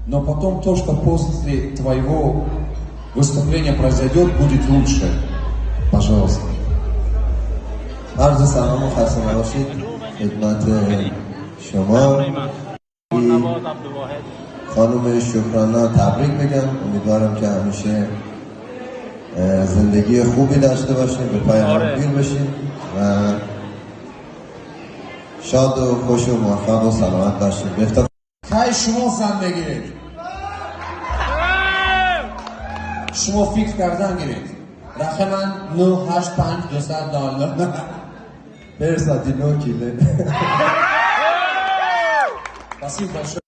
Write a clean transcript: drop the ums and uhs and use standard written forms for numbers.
Но потом то, что после твоего выступления произойдет, будет лучше. Пожалуйста. عرض سلام و خسته نباشید خدمت شما. خانم شکرانا تبریک بگم. امیدوارم که همیشه زندگی خوبی داشته باشیم، به پای هم پیر بشیم و شاد و خوش و موفق و سلامت باشیم. بفتاد. Кай шумо зан мегиред? Шумо фикр кардан гиред. Рақаман 985 200. برسا دینو کیله. Спасибо большое.